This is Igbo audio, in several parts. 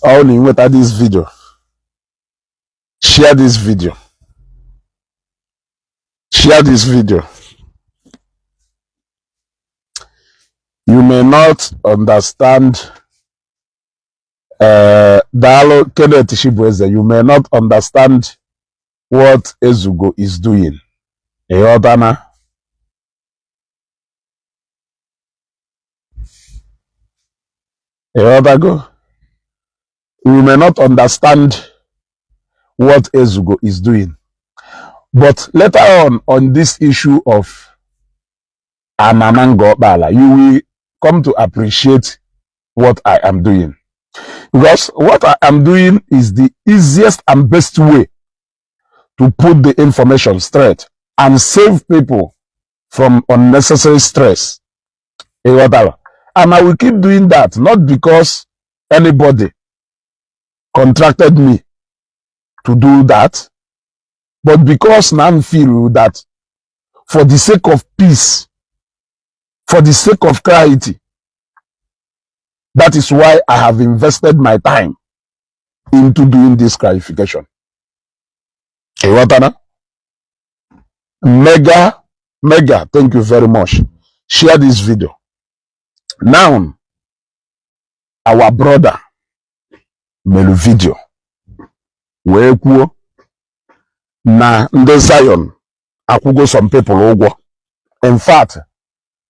Ọ na nweta this video, share this video, share this video. You may not understand. Daalụ Kenneth Chibueze, you may not understand what Ezugo is doing. Ịghọtana? Ịghọtago? You may not understand what Ezugo is doing, but later on this issue of Anana Ngokpala, you will come to appreciate what I am doing, because what I am doing is the easiest and best way to put the information straight and save people from unnecessary stress. Ịghọtara? And I will keep doing that, not because anybody contracted me to do that, but because now I feel that for the sake of peace, for the sake of clarity, that is why I have invested my time into doing this clarification. Ịghọtara? Mega, mega, thank you very much. Share this video. Now, our brother melu video wee kwuo na ndị Zion akwụgo some people ụgwọ. In fact,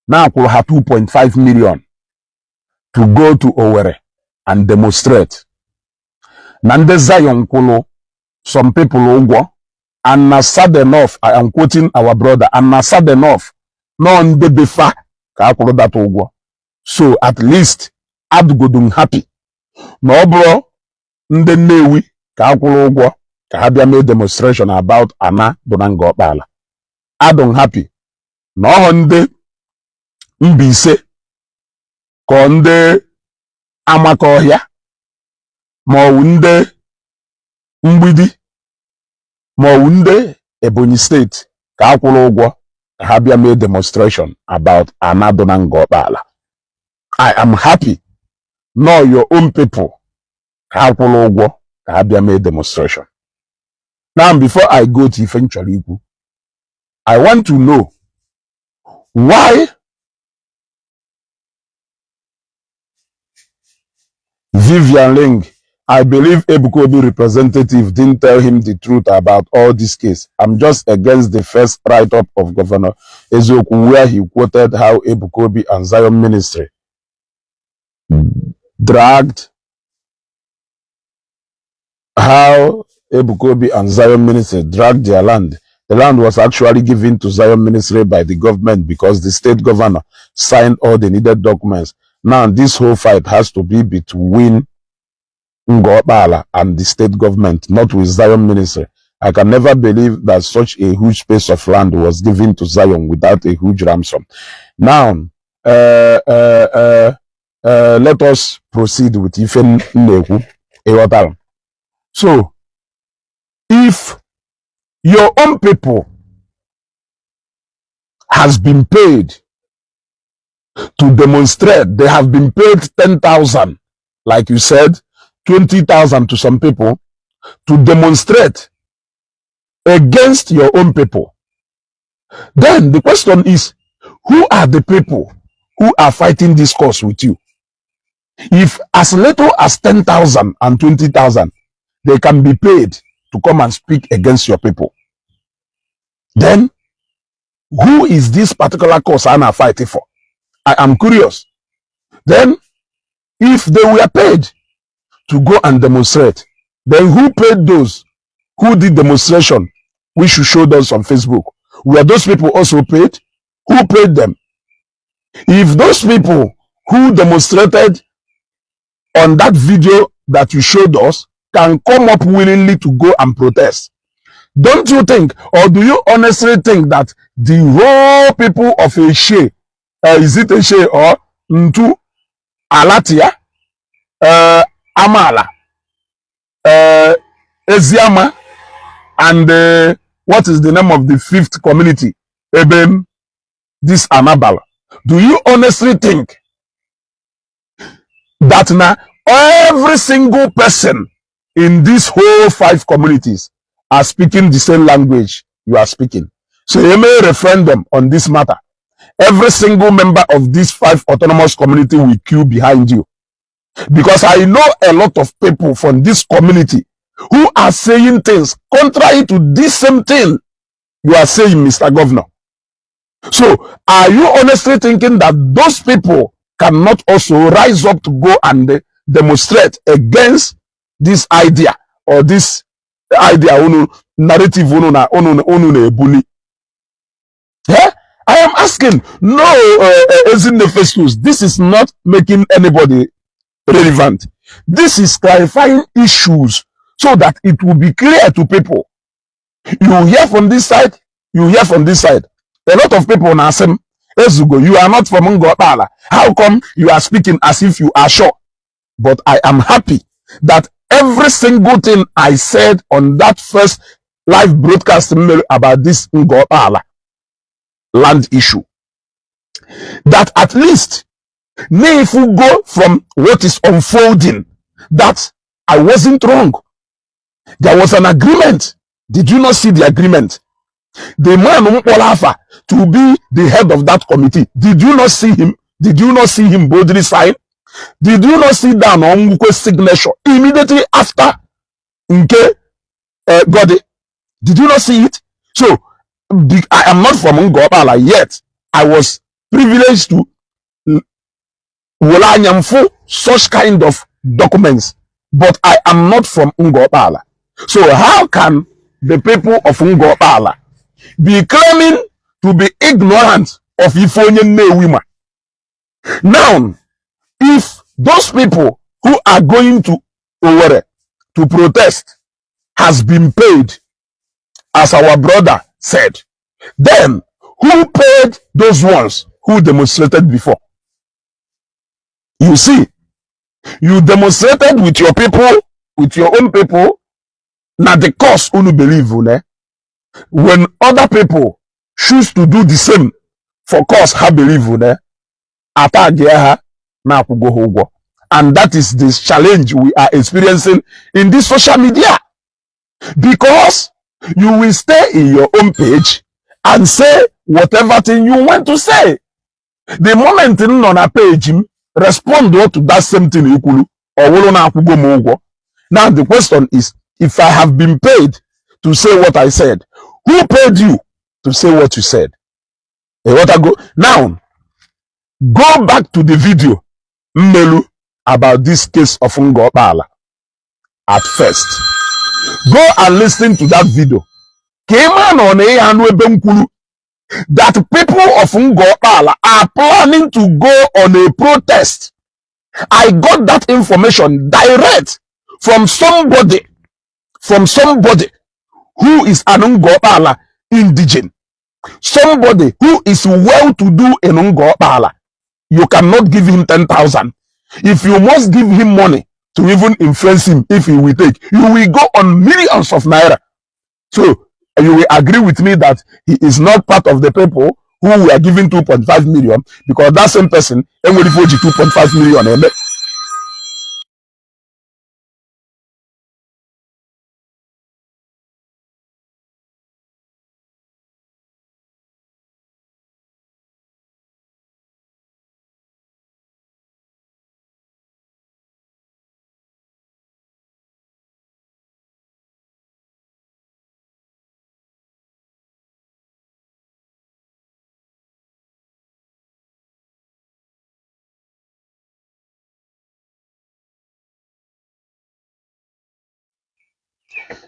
na akwụrụ ha 2.5 million to go to Owerri and demonstrate. Na ndị Zion kwụrụ some people ụgwọ, and na sad enough, I am quoting our brother, and na sad enough, nọ ndị befa ka akwụrụ data ụgwọ. So at least adụgodum happy na ọ bụrụ ndị Nnewi ka akwụrụ ụgwọ ka ha bịa mee demonstration about ana dị na Ngokpala. Adụm happy na ọhọ ndị Mbaise ka ndị Amaka Ọhịa ma ọ bụ ndị Mgbidi ma ọ bụ ndị Ebonyi State ka akwụrụ ụgwọ ka ha bịa mee demonstration about ana dị na Ngokpala. I am happy know your own people ka akwụrụ ụgwọ ka ha bịa mee demonstration. Now, before I go to ife m chọrọ ikwu, I want to know why Vivian Ling, I believe Ebuka Obi representative didn't tell him the truth about all this case. I'm just against the first write-up of Governor Eziokwu where he quoted how Ebuka Obi and Zion Ministry dragged how Ebuka Obi and Zion Ministry dragged their land. The land was actually given to Zion Ministry by the government because the state governor signed all the needed documents. Now, this whole fight has to be between Ngokpala and the state government, not with Zion Ministry. I can never believe that such a huge space of land was given to Zion without a huge ransom. Now, let us proceed with ife m na-ekwu. Ịghọtara? So, if your own people has been paid to demonstrate, they have been paid 10,000, like you said, 20,000 to some people to demonstrate against your own people. Then the question is, who are the people who are fighting this cause with you? If as little as 10,000 and 20,000, they can be paid to come and speak against your people, then who is this particular cause I'm fighting for? I am curious. Then, if they were paid to go and demonstrate, then who paid those who did demonstration? We should show those on Facebook. Were those people also paid? Who paid them? If those people who demonstrated on that video that you showed us can come up willingly to go and protest, don't you think, or do you honestly think that the whole people of Eshe, is it Eshe or Ntu Alatia, Amala, Eziama, and what is the name of the fifth community? Ebem, this Anabala. Do you honestly think that now Every single person in these whole five communities are speaking the same language you are speaking. So you may referendum on this matter. Every single member of these five autonomous community will queue behind you. Because I know a lot of people from this community who are saying things contrary to this same thing you are saying, Mr. Governor. So are you honestly thinking that those people cannot also rise up to go and demonstrate against this idea or this idea unu narrative unu na unu na-ebuli? Eh? I am asking, no, Ezinne Festus, this is not making anybody relevant. This is clarifying issues so that it will be clear to people. You hear from this side, you hear from this side. A lot of people now say, "Ezugo, you are not from Ngor Okpala. How come you are speaking as if you are sure?" But I am happy that every single thing I said on that first live broadcast about this Ngor Okpala land issue, that at least if you go from what is unfolding, that I wasn't wrong. There was an agreement. Did you not see the agreement? The man Mkpolafa to be the head of that committee. Did you not see him? Did you not see him boldly sign? Did you not see down on Nwukwe's signature immediately after Nke Godi? Did you not see it? So I am not from Ngor Okpala yet. I was privileged to were anya m fụ such kind of documents, but I am not from Ngor Okpala. So how can the people of Ngor Okpala be claiming to be ignorant of ife onye Nnewi ma? Now, if those people who are going to Owerri to protest has been paid, as our brother said, then who paid those ones who demonstrated before? You see, you demonstrated with your people, with your own people. Now the cause unu believe ne? When other people choose to do the same for cause ha believe ne, attack ha na akwụgo ha ụgwọ. And that is the challenge we are experiencing in this social media. Because you will stay in your own page and say whatever thing you want to say. The moment m nọ na page m respond to that same thing ikwulu, ọ wụrụ na akwụgo m ụgwọ. Now the question is, if I have been paid to say what I said, who paid you to say what you said? What I go now, go back to the video Mmelu about this case of Ngor Okpala at first. Go and listen to that video. Ka ị maa na ọ na ihe anụ ebe m kwuru that people of Ngor Okpala are planning to go on a protest. I got that information direct from somebody who is an Ngor Okpala indigene, somebody who is well-to-do in Ngor Okpala. You cannot give him 10,000. If you must give him money to even influence him, if he will take, you will go on millions of naira. So you will agree with me that he is not part of the people who were given 2.5 million, because that same person enwere ife o ji 2.5 million eme.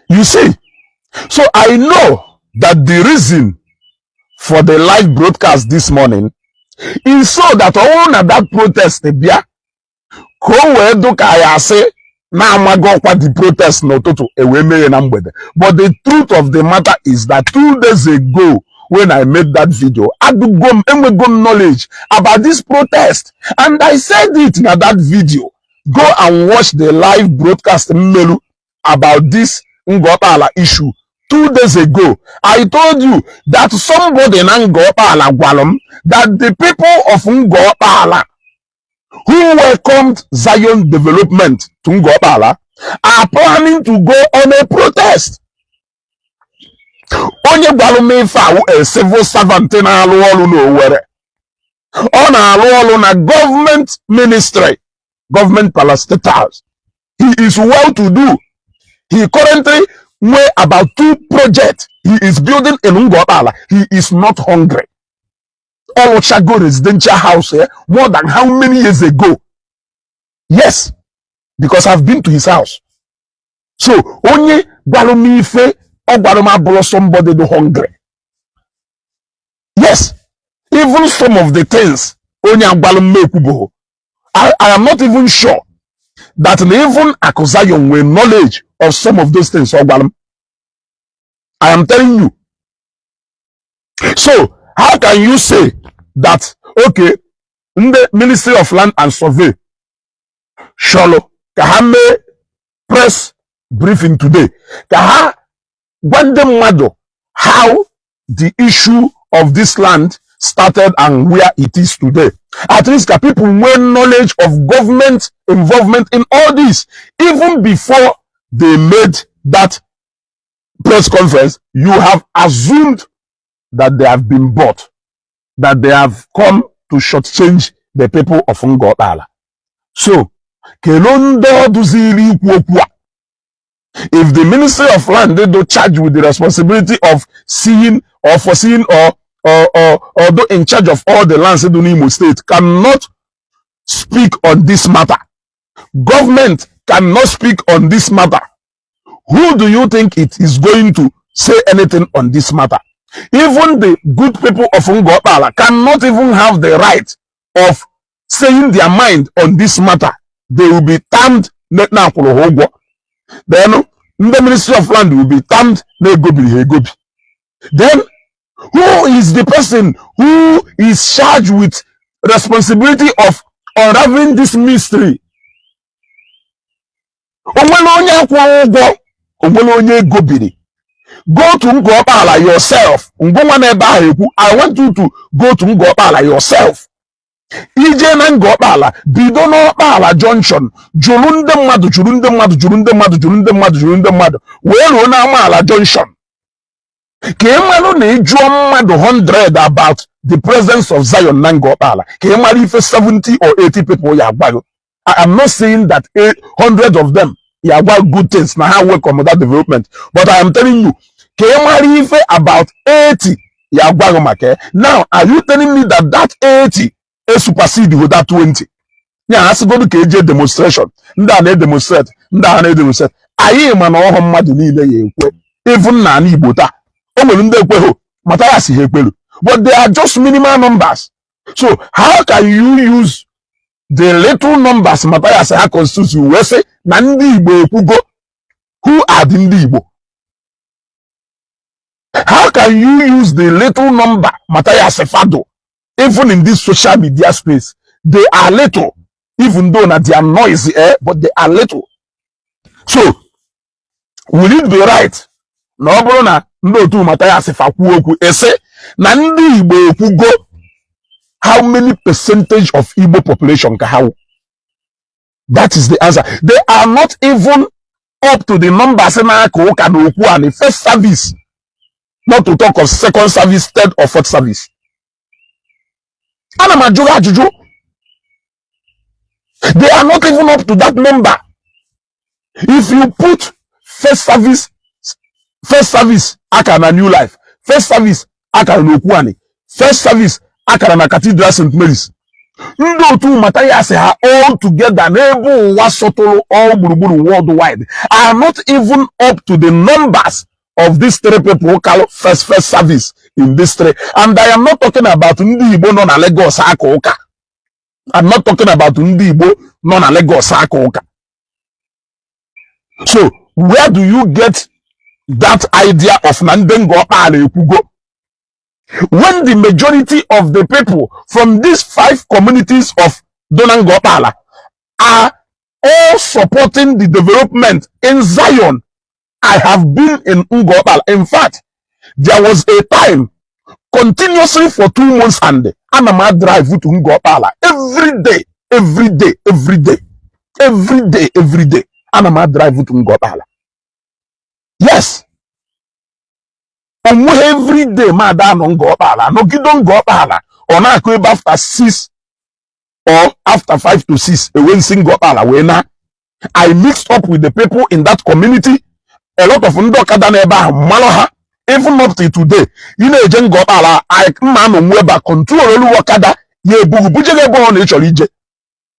You see, so I know that the reason for the live broadcast this morning is so that ọ bụrụ na that protest bịa, ka o wee dụ ka ya asị na-amaghị ọkwa the protest n'ụtụtụ e wee mee ya na mgbede. But the truth of the matter is that 2 days ago, when I made that video, adụgo m, enwego m knowledge about this protest, and I said it na that video. Go and watch the live broadcast mmelu about this Ngor Okpala issue 2 days ago. I told you that somebody na Ngor Okpala gwara m that the people of Ngor Okpala who welcomed Zion development to Ngor Okpala are planning to go on a protest. Onye gwara m ife awụ a civil servant na-alụ ọrụ n'Owerri. Ọ na-alụ ọrụ na government ministry, government parastatals. He is well to do. He currently nwee about two projects he is building in Ngor Okpala. He is not hungry. Ọ lụchago residential house here more than how many years ago? Yes, because I've been to his house. So onye gwara m ife ọ gwara m abụrụ somebody dị hungry. Yes, even some of the things onye agwara m ekwubughị, I am not even sure that even Aku Zion nwere knowledge of some of those things ọ gwara m. I am telling you. So how can you say that, okay, ndị Ministry of Land and Survey chọrọ ka ha mee press briefing today ka ha gwa ndị mmadụ how the issue of this land started and where it is today? At least ka people nwee knowledge of government involvement in all this. Even before they made that press conference, you have assumed that they have been bought, that they have come to shortchange the people of Ngor Okpala. So kedu ndị ọ dụziri ikwu okwu a? If the Ministry of Land they do charge with the responsibility of seeing or foreseeing or do in charge of all the lands in Imo State cannot speak on this matter, government cannot speak on this matter, who do you think it is going to say anything on this matter? Even the good people of Ngor Okpala cannot even have the right of saying their mind on this matter. They will be termed na akwụrụ ha ụgwọ. Then ndị Ministry of Land will be termed na egobiri ha egobi. Then who is the person who is charged with responsibility of unraveling this mystery? Onwere onye akwụrụ ụgwọ? Onwere onye egobiri? Go to Ngor Okpala yourself. Ngụnwa n'ebe ahụ ekwu, I want you to go to Ngor Okpala yourself. Ije na Ngor Okpala, bido n'Ọkpala Junction, jụrụ ndị mmadụ, jụrụ ndị mmadụ, jụrụ ndị mmadụ, jụrụ ndị mmadụ, jụrụ ndị mmadụ, wee ruo na Amaala Junction, ka ị marụ na ị jụọ mmadụ 100 about the presence of Zion na Ngor Okpala, ka ị mara ife 70 or 80 people ya agwa gị. I am not saying that 100 of them ya agwa good things, na ha welcome that development, but I am telling you, ka ị mara ife about 80 ya agwa gị maka ya. Now, are you telling me that that 80 e supersede with that 20? Ya asịgodu ka eje demonstration, ndị a na-edemonstrate, ndị a na-edemonstrate, anyị ma na ọhụ mmadụ niile ya ekwe. Even na ala Igbo taa, o nwere ndị ekweghị mata ya si ha ekwelu, but they are just minimal numbers. So how can you use the little numbers Matthias ha constitute wee sị na ndị Igbo ekwugo? Who are the ndị Igbo? How can you use the little number Matthias Fado? Even in this social media space, they are little, even though na they are noisy, eh? But they are little. So will it be right na ọ bụrụ na ndị otu Matthias fa kwuo okwu, ese na ndị Igbo ekwugo? How many percentage of Igbo population ka ha wụ? That is the answer. They are not even up to the numbers na-aka ụka na okwu a na first service, not to talk of second service, third or fourth service. Ana m ajụ gị ajụjụ. They are not even up to that number. If you put first service, first service akara na New Life, first service akara na Okwuani, first service akara na Cathedral St. Mary's, ndị otu Matthias ha all together n'ebe ụwa sọtụrụ, all gburugburu worldwide, are not even up to the numbers of these three people call first service in these three. And I am not talking about ndị Igbo nọ na Lagos aka ụka. I'm not talking about ndị Igbo nọ na Lagos aka ụka. So where do you get that idea of na ndị Ngor Okpala ekwugo, when the majority of the people from these five communities of Dona Ngor Okpala are all supporting the development in Zion? I have been in Ngor Okpala. In fact, there was a time, continuously for 2 months, and ana m drive to Ngor Okpala every day, Every day, every day, every day, every day, ana m drive to Ngọkpala. Yes, onweghị every day ma ada anọ Ngọkpala, anọgido Ngọkpala. Ọ na-akụ ebe after 6 or after 5 to 6, ewe nsi Ngọkpala wee na I mixed up with the people in that community. A lot of ndị ọkada n'ebe ahụ mmalụ ha. Even up to today, ị na-eje Ngọkpala, mma anọ nwe ebe a control olu ọkada ya ebughị buje gị ebe ọ na ị chọrọ ije.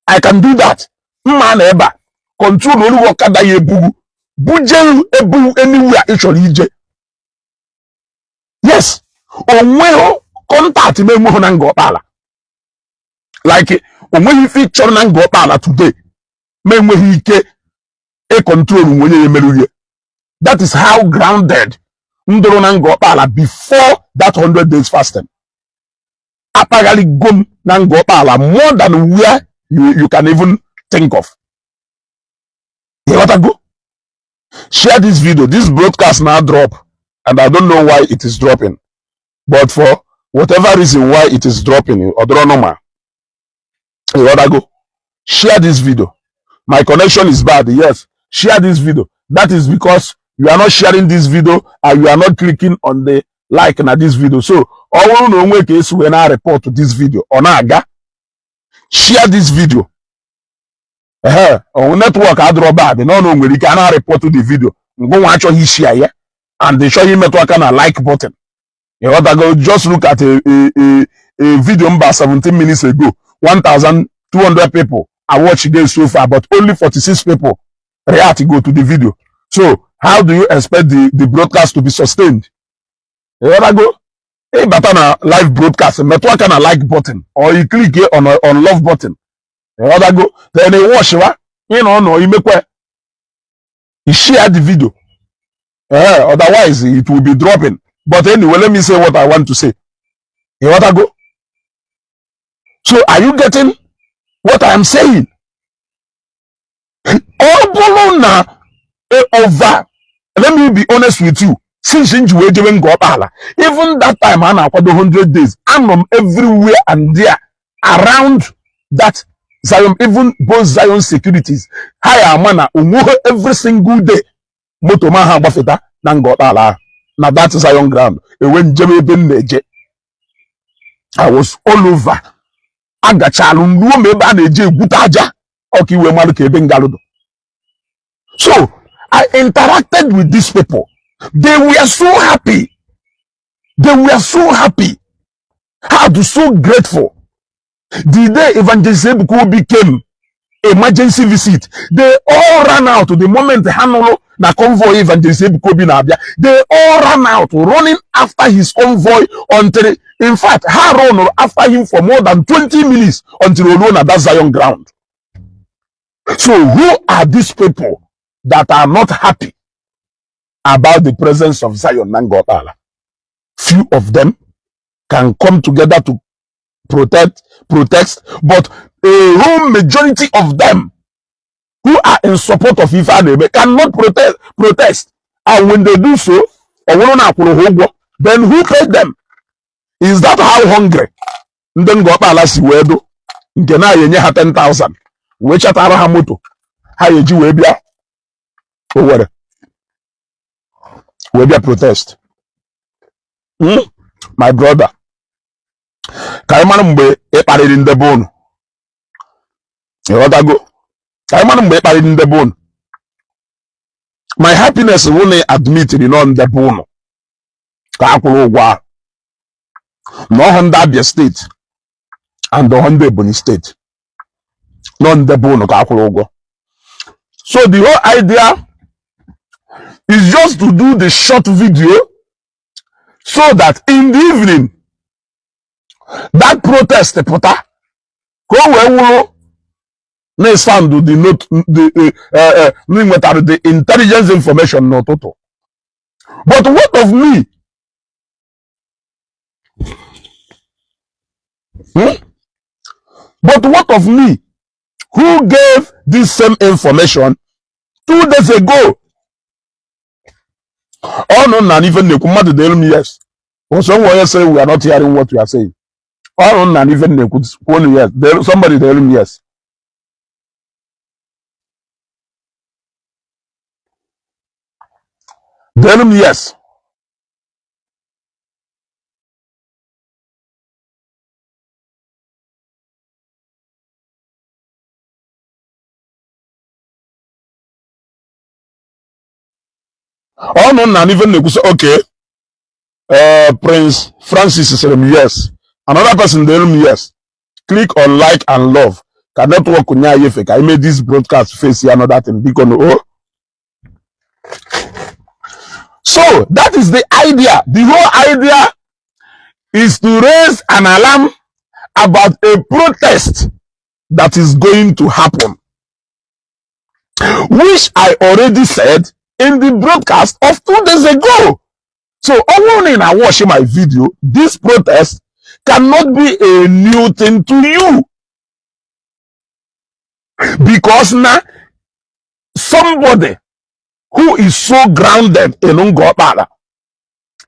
I can do that. Mma na ebe a control olu ọkada ya ebughị buje ebu anywhere ị chọrọ ije. Yes, onweghị contact m enweghị na Ngọkpala. Like, onweghị ife ị chọrọ na Ngọkpala today ma enweghị ike ịcontrol onye ya emerụ. That is how grounded ndụrụ na Ngọkpala before that 100 days fasting. Akpagharịgo m na Ngọkpala more than where you can even think of. Ịghọtago? Share this video. This broadcast now drop and I don't know why it is dropping, but for whatever reason why it is dropping, ọ dịrọ normal. Ịghọtago? Share this video. My connection is bad. Yes, share this video. That is because you are not sharing this video and you are not clicking on the like na this video. So ọ bụrụ na onwe ka esi wee na report this video, ọ na-aga. Share this video. Ehe, network adịrọ bad na ọ na o nwere ike a na report the video. Ngụnwa achọghị ishare ya and ị chọghị imetụ aka na like button. Ịghọtago? Just look at a video mba 17 minutes ago, 1200 people are watching it so far, but only 46 people react go to the video. So how do you expect the broadcast to be sustained? Ịghọtago? Ịbata na live broadcast, metụ aka na like button or you click on love button. Ịghọtago? Then ị watch wa ị nọ nọ imekwe you share the video. Otherwise it will be dropping. But anyway, let me say what I want to say. Ịghọtago? So are you getting what I am saying? Ọ bụrụ na over, let me be honest with you, since m ji wee jebe Ngọkpala, even that time a na-akwado 100 days, anọ m everywhere and there around that Zion. Even both Zion securities ha ya ama na onweghị every single day moto ma ha agbafeta na Ngọkpala ahụ na that Zion ground ewe njem ebe m na-eje. I was all over. Agachalụ m ruo m ebe a na-eje egwute aja ọka iwe mmadụ ka ebe ngalụdụ. So I interacted with these people. They were so happy. They were so happy, ha dị so grateful. The day Evangelist Ebuka Obi came emergency visit, they all ran out. The moment ha nụrụ na convoy Evangelist Ebuka Obi na-abịa, they all ran out, running after his convoy until, in fact, ha run after him for more than 20 minutes until o ruo na that Zion ground. So who are these people that are not happy about the presence of Zion na Ngọkpala? Few of them can come together to protest, but a whole majority of them who are in support of ife a na-eme cannot protest. And when they do so, ọ bụrụ na akwụrụ ha ụgwọ, then who paid them? Is that how hungry ndị Ngọkpala si wee do nke na enye ha 10,000 wee chatara ha moto ha eji wee bịa Owerri wee bịa protest? My brother, ka anyị mara mgbe ị kparịrị ndị be unu. Ịghọtago? Ka anyị mara mgbe ị kparịrị ndị be unu. My happiness wụ na admitiri nọ ndị be unu ka a kwụrụ ụgwọ ahụ na ọhụ ndị Abia State and ọhụ ndị Ebonyi State nọ ndị be unu ka a kwụrụ ụgwọ. So the whole idea is just to do the short video so that in the evening that protest pụta, ka o wee wụrụ na sound the note the nwetara the intelligence information n'ụtụtụ. But what of me? But what of me who gave this same information 2 days ago? Ọnụ na n'ife na-ekwu mmadụ delu m. Yes, also nwe onye say we are not hearing what you are saying. Ọnụ na n'ife na-ekwu, kwuonu yes. Somebody delu m yes. Denu m yes. Ọnụ nna n'ife na-ekwu sị okay. Prince Francis sịrị m yes. Another person delu m yes. Click on like and love ka network nye anyị efe ka anyị mee this broadcast face ya another thing, biko no. Oh. So that is the idea. The whole idea is to raise an alarm about a protest that is going to happen, which I already said in the broadcast of 2 days ago. So only na watch my video, this protest cannot be a new thing to you. Because now somebody who is so grounded in Ngor Okpala,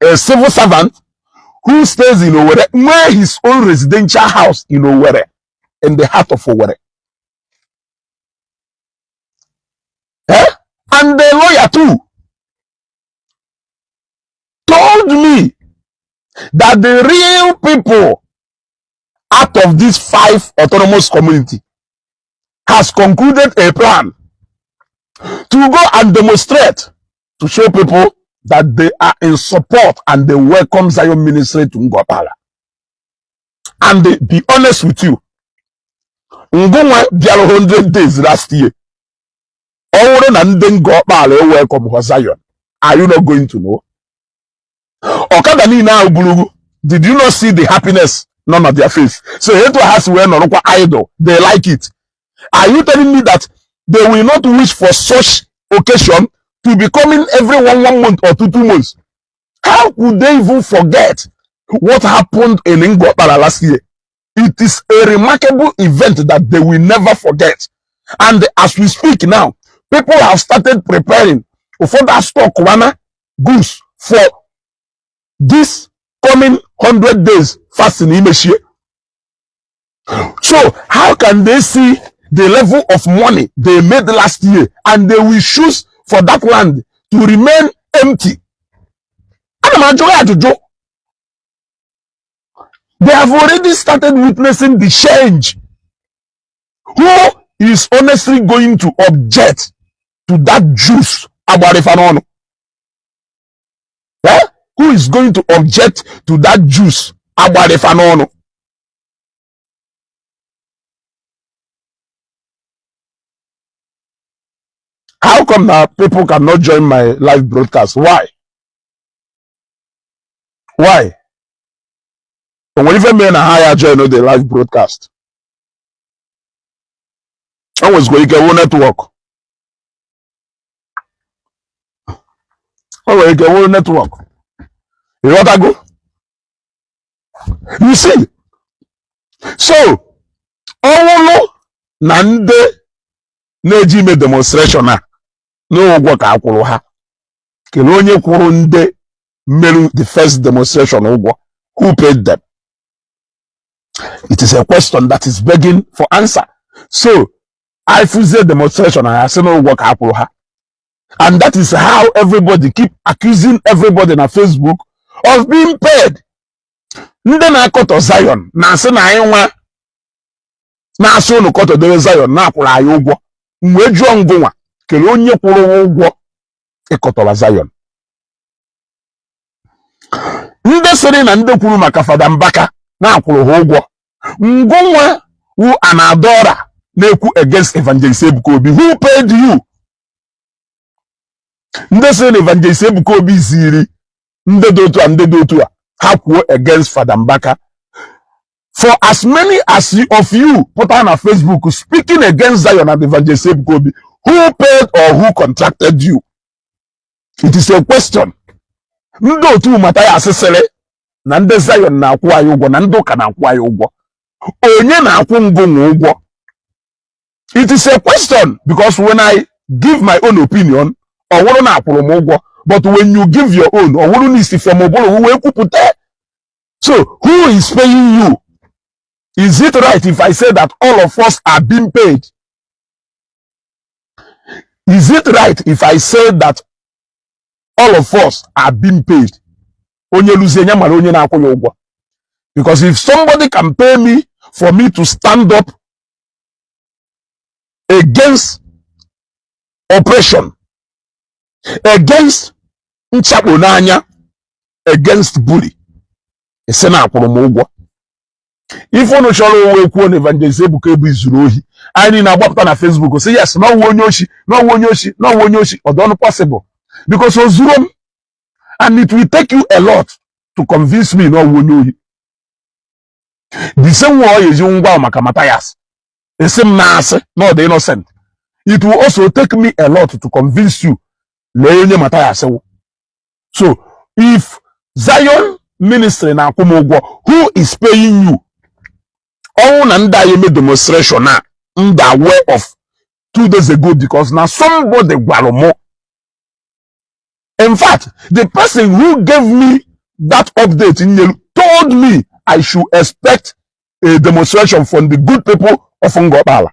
a civil servant who stays in Owerri, where his own residential house in Owerri, in the heart of Owerri. Eh? And the lawyer too told me that the real people out of these five autonomous community has concluded a plan to go and demonstrate to show people that they are in support and they welcome Zion Ministry to Ngor Okpala. And they, be honest with you, ngụnwa bịara 100 days last year, ọ bụrụ na ndị Ngor Okpala welcome for Zion, are you not going to know? Ọkada niile ahụ buru, did you not see the happiness none of their face? So etu ha si wee nọrọkwa idle, they like it. Are you telling me that they will not wish for such occasion to be coming every one month or 2 months? How could they even forget what happened in Ngor Okpala last year? It is a remarkable event that they will never forget. And as we speak now, people have started preparing for that stock wana goods for this coming 100 days fasting imeshie. So how can they see the level of money they made last year and they will choose for that land to remain empty? Ana m ajụ ya ajụjụ. They have already started witnessing the change. Who is honestly going to object to that juice agbarifa n'ọnụ? Eh? Who is going to object to that juice agbarifa n'ọnụ? How come now people cannot join my live broadcast? Why? Why? O nwere ife mere na ha ya join the live broadcast? O nwezikwa ike wụ network. O nwere ike wụ network. Ịghọtago? You see? So, ọwụlụ na ndị na-eji ime demonstration a n'ụgwọ ka akwụrụ ha, kelee onye kwụrụ ndị merụ the first demonstration ụgwọ? Who paid them? It is a question that is begging for answer. So I fụzie demonstration and asị n'ụgwọ ka akwụrụ ha, and that is how everybody keep accusing everybody na Facebook of being paid. Ndị na-akọtọ Zion na-asị na anyị nwa na-asị unu kọtọdowe Zion na-akwụrụ anyị ụgwọ. Mgbe jụọ ngụnwa, kelee onye kwụrụ ụgwọ ịkọtọwa Zion? Ndị sịrị na ndị kwuru maka Fada Mbaka na-akwụrụ ha ụgwọ, ngụnwa wu Anadora na-ekwu against Evangelist Ebuka Obi, who paid you? Ndị sịrị na Evangelist Ebuka Obi ziri ndị dị otu a, ndị dị otu a, ha kwuo against Fada Mbaka, for as many as of you pụtara na Facebook speaking against Zion and Evangelist Ebuka Obi, who paid or who contracted you? It is a question. Ndị otu Mathias sịrị na ndị Zion na-akwụ anyị ụgwọ, na ndị ụka na-akwụ anyị ụgwọ, onye na-akwụ ngụnwa ụgwọ? It is a question, because when I give my own opinion, ọ wụrụ na akwụrụ m ụgwọ, but when you give your own, ọ wụrụ na isi from ụbụrụ wee kwupụta. So who is paying you? Is it right if I say that all of us are being paid? Is it right if I say that All of us are being paid. Onye luzie ya mara onye na-akwụ ya ụgwọ, because if somebody can pay me for me to stand up against oppression, against nchakpo n'anya, against bully, isi na akwụrụ m ụgwọ. Ife unu chọrọ owe kwuo na Evangelist Ebuka Ebu zuru ohi, anyị niile agbapụta na Facebook sị yes, na ọwụ onye oshi, na ọwụ onye oshi, na ọwụ onye oshi. Ọ dọnụ possible, because o zuru m, and it will take you a lot to convince me na ọwụ onye ohi. The same way ọ eji ngwa maka Matthias, esi m na-asị na ọ dị innocent, it will also take me a lot to convince you na onye Matthias wụ. So if Zion Ministry na-akwụ m ụgwọ, who is paying you? Ọnwụ na ndị anyị eme demonstration a m dị aware of 2 days ago, because na somebody gwara mụ. In fact, the person who gave me that update nyelu told me I should expect a demonstration from the good people of Ngokpala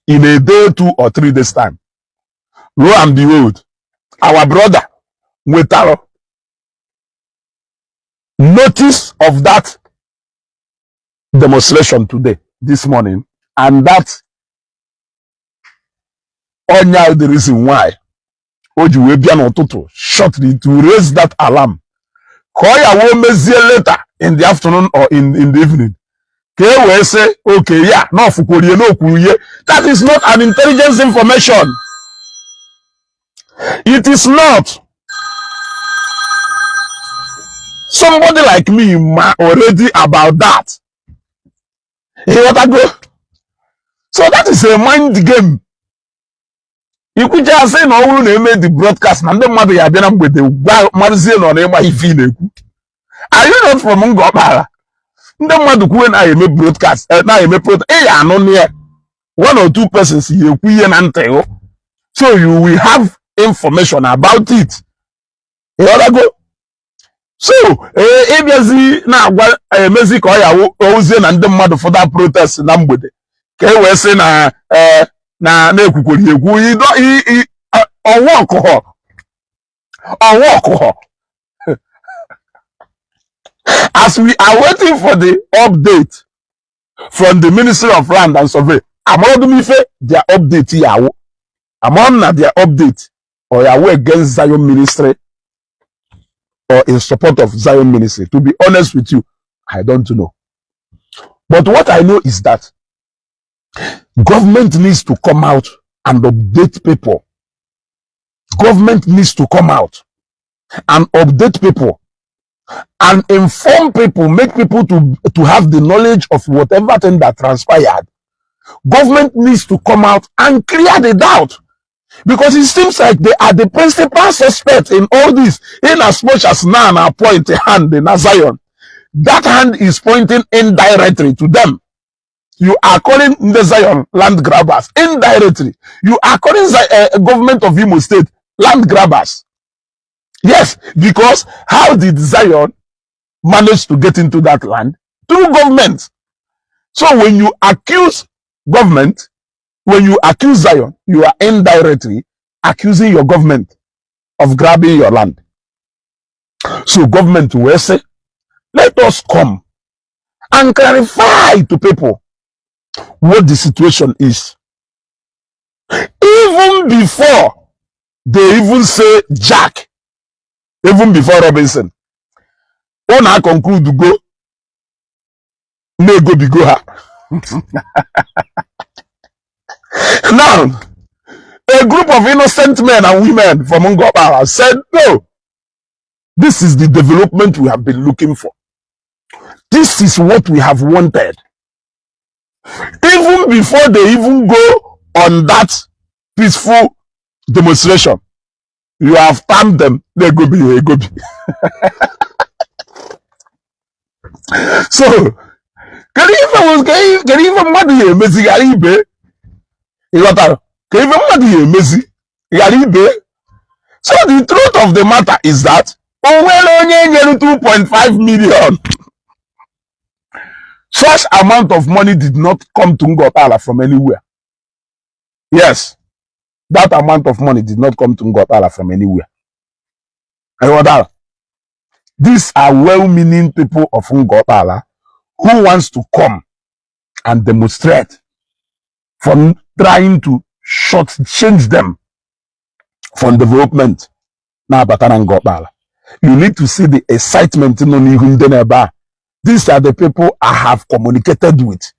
in a day, 2 or 3 days time. Lo and behold, our brother nwetara notice of that demonstration today, this morning, and that onya the reason why o ji wee bịa n'ụtụtụ shortly to raise that alarm, ka ọ ya wee mezie later in the afternoon or in the evening, ka e wee sị okay, ya na ọfụkwuru na okwuru ihe. That is not an intelligence information. It is not. Somebody like me ma already about that. Ịghọtago? So that is a mind game. Ikwuche asị na ọ bụrụ na eme the broadcast na ndị mmadụ ya abịa na mgbede gwa marụzie nọ na ịgba ife ị na-ekwu. Are you not from Ngọkpala? Ndị mmadụ kwuwe na eme broadcast, na-eme protest, ị ya anụ ya, one or two persons ya ekwu ihe na ntị hụ, so you will have information about it. Ịghọtago? So ee, ịbịazi na-agwa emezi ka ọ ya ozie na ndị mmadụ fọda protest na mgbede, ka e wee sị na ee, na na-ekwukwere ekwu ọnwa ọkụghọ, ọnwa ọkụghọ. As we are waiting for the update from the Ministry of Land and Survey, amarodum ife their update ya awụ, amarom na their update or ya awụ against Zion Ministry or in support of Zion Ministry. To be honest with you, I don't know. But what I know is that government needs to come out and update people. Government needs to come out and update people and inform people, make people to have the knowledge of whatever thing that transpired. Government needs to come out and clear the doubt, because it seems like they are the principal suspect in all this, in as much as now na point a hand in Zion. That hand is pointing indirectly to them. You are calling the Zion land grabbers indirectly. You are calling the government of Imo State land grabbers. Yes, because how did Zion manage to get into that land? Through government. So when you accuse government, when you accuse Zion, you are indirectly accusing your government of grabbing your land. So government will say, let us come and clarify to people what the situation is. Even before they even say Jack, even before Robinson, una conclude go na-egobigo ha. Now, a group of innocent men and women from Ngokpala said, "No, this is the development we have been looking for. This is what we have wanted." Even before they even go on that peaceful demonstration, you have termed them, they go be, they go be. So, kedu ife mmadụ ya emezi ghara ibe? Ịghọtara? Ka ife mmadụ ya emezi ghara ibe? So the truth of the matter is that o nwere onye nyere 2.5 million. Such amount of money did not come to Ngokpala from anywhere. Yes, that amount of money did not come to Ngokpala from anywhere. Ịghọtara? These are well-meaning people of Ngokpala who wants to come and demonstrate for trying to short change them from development na-abata na Ngokpala. You need to see the excitement nọ n'ihu ndị na-ebe a. These are the people I have communicated with.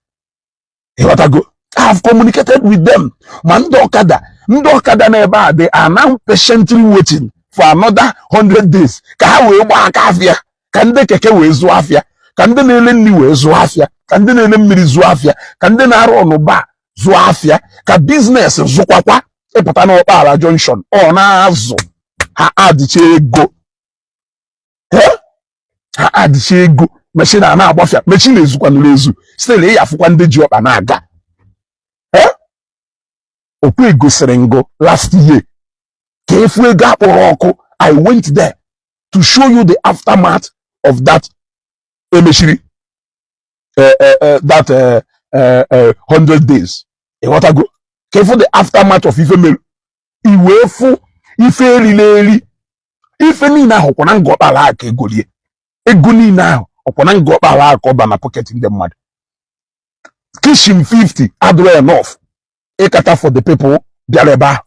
Ịghọtago? I have communicated with them. Ma ndị ọkada n'ebe a, they are now patiently waiting for another 100 days ka ha wee gbaa aka afịa, ka ndị keke wee zụọ afịa, ka ndị na-ele nri wee zụọ afịa, ka ndị na-ele mmiri zụọ afịa, ka ndị na-arụ ọnụba zụọ afịa, ka business zụkwakwa. Ịpụta n'Ọkpala Junction, ọ na-azụ ha adịcha ego. Eh? Ha adịcha ego, machine a na-agbafịa, machine ezukwanụrụ ezu, still ị afụkwa ndị ji ọkpa na-aga. Eh? Okwe gosiri ngụ last year ka efu ego akpọrọ ọkụ. I went there to show you the aftermath of that emechiri that 100 days. Ịghọtago? Ka efu the aftermath of ife mere i wee fụ ife eriri eri, ife niile ahụ kwa na Ngọkpala ahụ ka egolie ego niile ahụ ọkwa na Ngọkpala ahụ ka ọ ba na pocket ndị mmadụ. Kitchen 50 adịrọ enough ịkata for the people bịara ebe ahụ.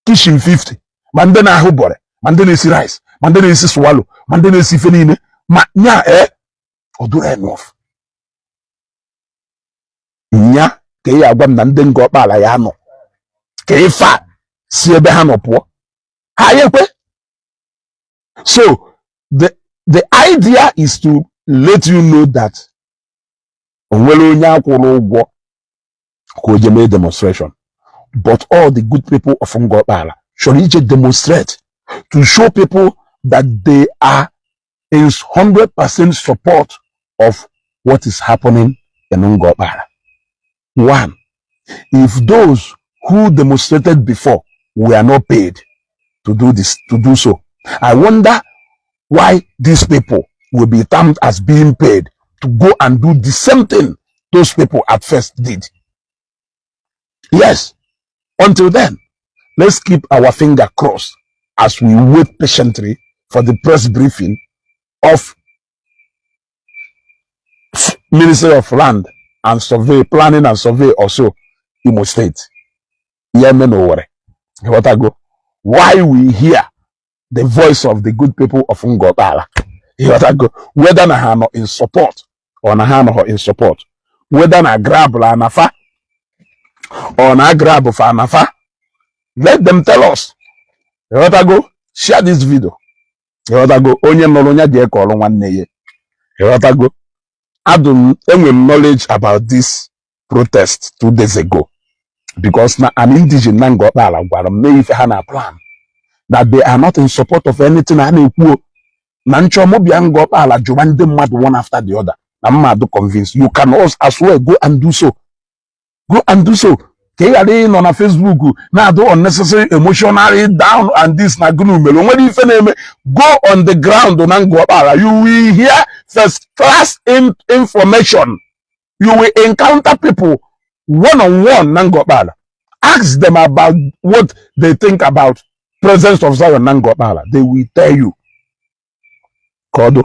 Kitchen 50, ma ndị na-ahụ bọrị, ma ndị na-esi rice, ma ndị na-esi swallow, ma ndị na-esi ife niile, ma nya e ọ dụrụ enough nya ka ị agwa m na ndị Ngọkpala ya nọ ka ife a si ebe ha nọ pụọ, ha ya ekwe. So the idea is to let you know that o nwere onye akwụrụ ụgwọ ka o jee mee demonstration, but all the good people of Ngọkpala chọrọ ije demonstrate to show people that they are in 100% support of what is happening in Ngọkpala. One, if those who demonstrated before were not paid to do this, to do so, I wonder why these people will be termed as being paid to go and do the same thing those people at first did. Yes, until then, let's keep our finger crossed as we wait patiently for the press briefing of Ministry of Land and Survey, Planning and Survey also, Imo State. Yeah, men over. What I go? Why we hear the voice of the good people of Ngọkpala. What I go? Whether na ha nọ in support or na ha nọ in support, whether na grab la anafa or na grab for anafa, let them tell us. What I go? Share this video. Ịghọtago? Onye nọrọ onye ji eke ọrụ nwanne ya. Ịghọtago? Adụ m enwe m knowledge about this protest 2 days ago because na an indigene na Ngọkpala gwara m na ife ha na plan, that they are not in support of anything a na-ekwu o. Na nchọmụbịa Ngọkpala jụwa ndị mmadụ one after the other na mmadụ convince. You can also as well go and do so, go and do so, ka ị ghara ịnọ na Facebook na-adụ unnecessary emotionally down and this na gụnụ mere onwere ife na-eme. Go on the ground na Ngọkpala, you will hear first class information. You will encounter people one on one na Ngọkpala. Ask them about what they think about presence of Zion na Ngọkpala. They will tell you. Ka ọ dụ.